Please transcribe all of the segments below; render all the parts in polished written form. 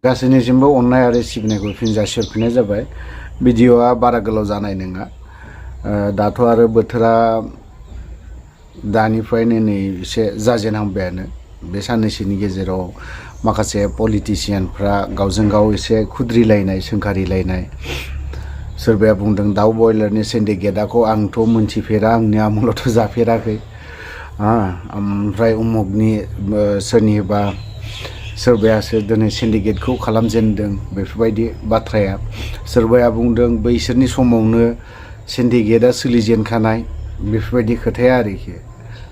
गासैनिसिमबो अननाय आरो सिबिनायखौ फिन जासिहरफिननाय जाबाय। भिडिअआ बारा गोलाव जानाय नङा। दाथ' आरो बोथोरा दानिफ्रायनो नै एसे जाजेनहांबायानो। बे साननैसोनि गेजेराव माखासे पलिटिशियानफ्रा गावजों गाव एसे खुद्रिलायनाय सोंखारिलायनाय, सोरबाया बुंदों दाउ बयलारनि सिन्डिकेटखौ आंथ' मोनथिफेरा, आंनि आमोलावथ' जाफेराखै, ओमफ्राय उमुगनि सोरनिबा सोरबायासो दिनै सिन्डिकेटखौ खालामजेनदों, बेफोरबायदि बाथ्राया। सोरबाया बुंदों बैसोरनि समावनो सिन्डिकेटआ सोलिजेनखानाय, बेफोरबायदि खोथाया आरोखि।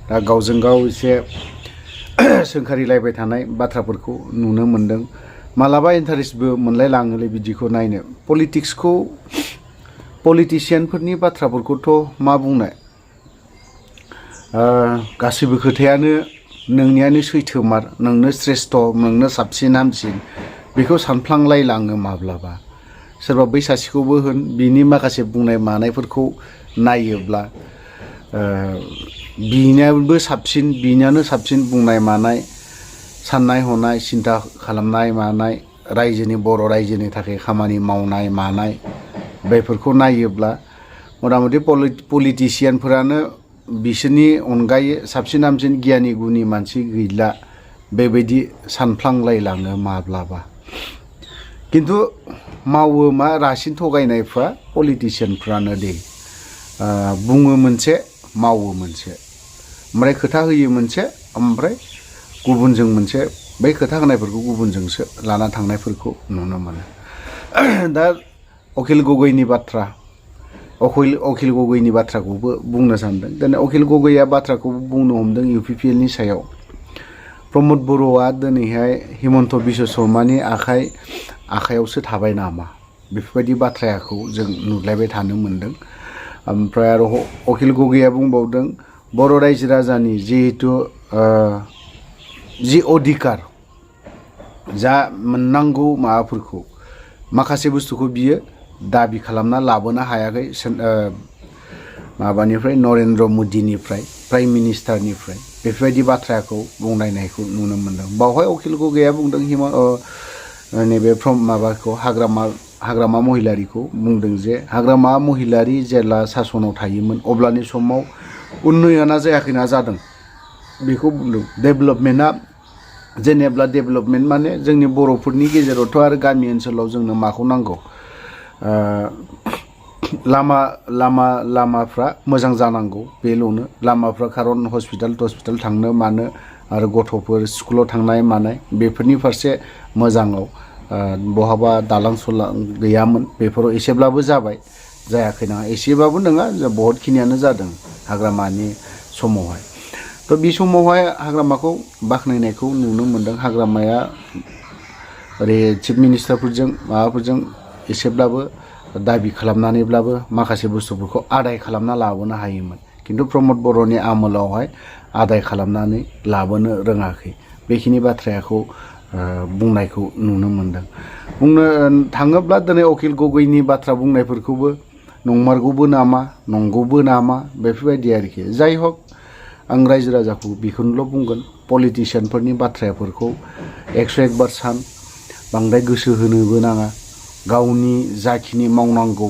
दा गावजों गाव एसे सोंखारिलायबाय थानाय बाथ्राफोरखौ नुनो मोन्दों। मालाबा इन्टारेस्टबो मोनलायलाङोलै बिदिखौ नायनो। पलिटिशियानफोरनि बाथ्राफोरखौथ' मा बुंनाय, गासैबो खोथायानो नोंनियानो सैथोमार, नोंनो श्रेष्ठ, नोंनो साबसिन हामसिन, बेखौ सानफ्लांलायलाङो माब्लाबा। सोरबा बै सासेखौबो होन, बिनि माखासे बुंनाय मानायफोरखौ नायोब्ला बिनियानो साबसिन बुंनाय मानाय, साननाय हनाय, सिन्था खालामनाय मानाय, बर' रायजोनि थाखाय खामानि मावनाय मानाय, बेफोरखौ नायोब्ला मथा मथि पलिटिशियानफोरानो बिसोरनि अनगायै साबसिन हामसिन गियानि गुनि मानसि गैला, बेबायदि सानफ्लांलायलाङो माब्लाबा। खिन्थु मावो मा रासिन थगायनायफ्रा पलिटिशियानफ्रानो दे। बुङो मोनसे, मावो मोनसे, ओमफ्राय खोथा होयो मोनसे, ओमफ्राय गुबुनजों मोनसे, बै खोथा होनायफोरखौ गुबुनजोंसो लाना थांनायफोरखौ नुनो मोनो। दा अखिल गगैनि बाथ्राखौबो बुंनो सानदों। दिनै अखिल गगैया बाथ्राखौ बुंनो हमदों UPPLनि सायाव। प्रमद बर'आ दिनैहाय हिमन्त बिश्व शर्मानि आखायावसो थाबाय नामा, बेफोरबायदि बाथ्राखौ जों नुलायबाय थानो मोन्दों। ओमफ्राय आरो अखिल गगैया बुंबावदों बर' रायजो राजानि जिहेथु जि अधिकार, जा मोननांगौ माबाफोरखौ, माखासे बुस्थुखौ बियो दाबि खालामना लाबोनो हायाखै माबानिफ्राय, नरेन्द्र मदिनिफ्राय, प्राइम मिनिस्टारनिफ्राय, बेफोरबायदि बाथ्राखौ बुंलायनायखौ नुनो मोन्दों। बावहाय अखिल गगैया बुंदों नैबे हाग्रामा महिलारिखौ बुंदों जे हाग्रामा महिलारि जेब्ला सासनाव थायोमोन अब्लानि समाव उन्नयना जायाखैना जादों, बेखौ बुंदों। डेभेलपमेन्टआ जेनेब्ला डेभेलपमेन्ट माने जोंनि बर'फोरनि गेजेरावथ' आरो गामि ओनसोलाव जोंनो माखौ नांगौ, लामाफ्रा मोजां जानांगौ, बेल'नो। लामाफ्रा खारन हस्पिटाल थांनो मानो, आरो गथ'फोर स्कुलाव थांनाय मानाय, बेफोरनि फारसे मोजाङाव बहाबा दालां सलां गैयामोन, बेफोराव एसेब्लाबो जाबाय, जायाखै नङा, एसेबाबो नङा, बहुतखिनियानो जादों हाग्रामानि समावहाय। थ' बे समावहाय हाग्रामाखौ बाख्नायनायखौ नुनो मोन्दों। हाग्रामाया ओरै चिफ मिनिस्टारफोरजों माबाफोरजों एसेब्लाबो दाबि खालामनानैब्लाबो माखासे बुस्थुफोरखौ आदाय खालामना लाबोनो हायोमोन। खिन्थु प्रमद बर'नि आमोलावहाय आदाय खालामनानै लाबोनो रोङाखै, बेखिनि बाथ्राखौ बुंनायखौ नुनो मोन्दों। बुंनो थाङोब्ला दिनै अखिल गगैनि बाथ्रा बुंनायफोरखौबो नंमारगौबो नामा, नंगौबो नामा, बेफोरबायदि आरोखि। जाय हक, आं रायजो राजाखौ बेखौनोल' बुंगोन, पलिटिशियानफोरनि बाथ्राफोरखौ 101 बार सान, बांद्राय गोसो होनोबो नाङा। गावनि जाखिनि मावनांगौ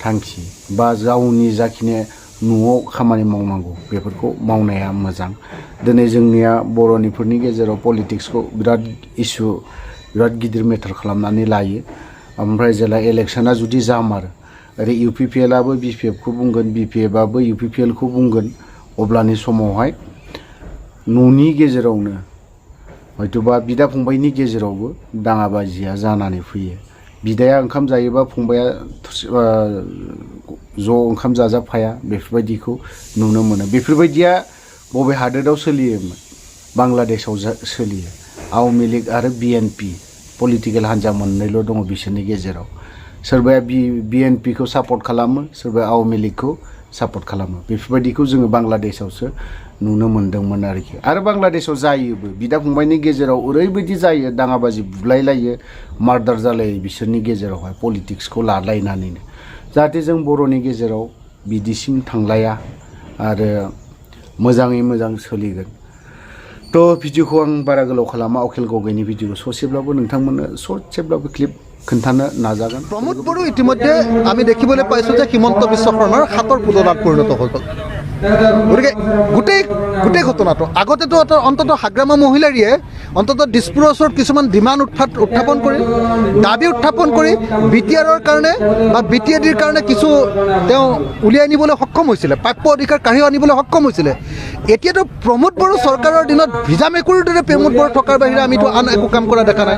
थांखि बा गावनि जाखिनि न'आव खामानि मावनांगौ, बेफोरखौ मावनाया मोजां। दिनै जोंनिया बर'निफोरनि गेजेराव पलिटिक्सखौ बिराद गिदिर मेटार खालामनानै लायो। ओमफ्राय जेला इलेक्सना जुदि जामारो, ओरै UPPLआबो BPFखौ बुंगोन, BPFआबो UPPLखौ बुंगोन, अब्लानि समावहाय न'नि गेजेरावनो हयथ'बा बिदा फंबायनि गेजेरावबो दाङाबाजिया जानानै फैयो। बिदाया ओंखाम जायोबा फंबाया ज' ओंखाम जाजाबफाया, बेफोरबायदिखौ नुनो मोनो। बेफोरबायदिया बबे हादोराव सोलियोमोन? बांलादेशआव सोलियो। आवामि लीग आरो BNP पलिटिकेल हान्जा मोननैल' दङ बिसोरनि गेजेराव। सोरबाया BNPखौ सापर्ट खालामो, सोरबाया आवामि लीगखौ सापर्ट खालामो। बेफोरबायदिखौ जोङो बांलादेशआवसो नुनो मोन्दोंमोन आरोखि। आरो बांलादेशआव जायोबो, बिदा फंबायनि गेजेराव ओरैबायदि जायो, दाङाबाजि बुलायलायो, मार्डार जालायो बिसोरनि गेजेरावहाय, पलिटिक्सखौ लालायनानैनो। जाहाथे जों बर'नि गेजेराव बिदिसिम थांलाया आरो मोजाङै मोजां सोलिगोन। थ' भिडिअखौ आं बारा गोलाव खालामा अखेल गगैनि भिडिअ ससेब्लाबो नोंथांमोननो ससेब्लाबो क्लिप खोन्थानो नाजागोन प्रमोद बड़ो इतिमध्ये আমি দেখিবলৈ পাইছোঁ যে হিমন্ত বিশ্ব শৰ্মাৰ হাতৰ পুতলাত পৰিণত হৈ গ'ল গতিকে গোটেই ঘটনাটো আগতেতো অন্ততঃ হাগ্ৰামা মহিলাৰীয়ে অন্ততঃ দিছপুৰৰ ওচৰত কিছুমান ডিমাণ্ড উত্থাপন কৰি দাবী উত্থাপন কৰি বিটিআৰৰ কাৰণে বা বিটিএডিৰ কাৰণে কিছু তেওঁ উলিয়াই আনিবলৈ সক্ষম হৈছিলে প্ৰাপ্য অধিকাৰ কাঢ়ি আনিবলৈ সক্ষম হৈছিলে এতিয়াতো প্ৰমোদ বড়ো চৰকাৰৰ দিনত ভিজা মেকুৰীৰ দৰে প্ৰমোদ বড়ো থকাৰ বাহিৰে আমিতো আন একো কাম কৰা দেখা নাই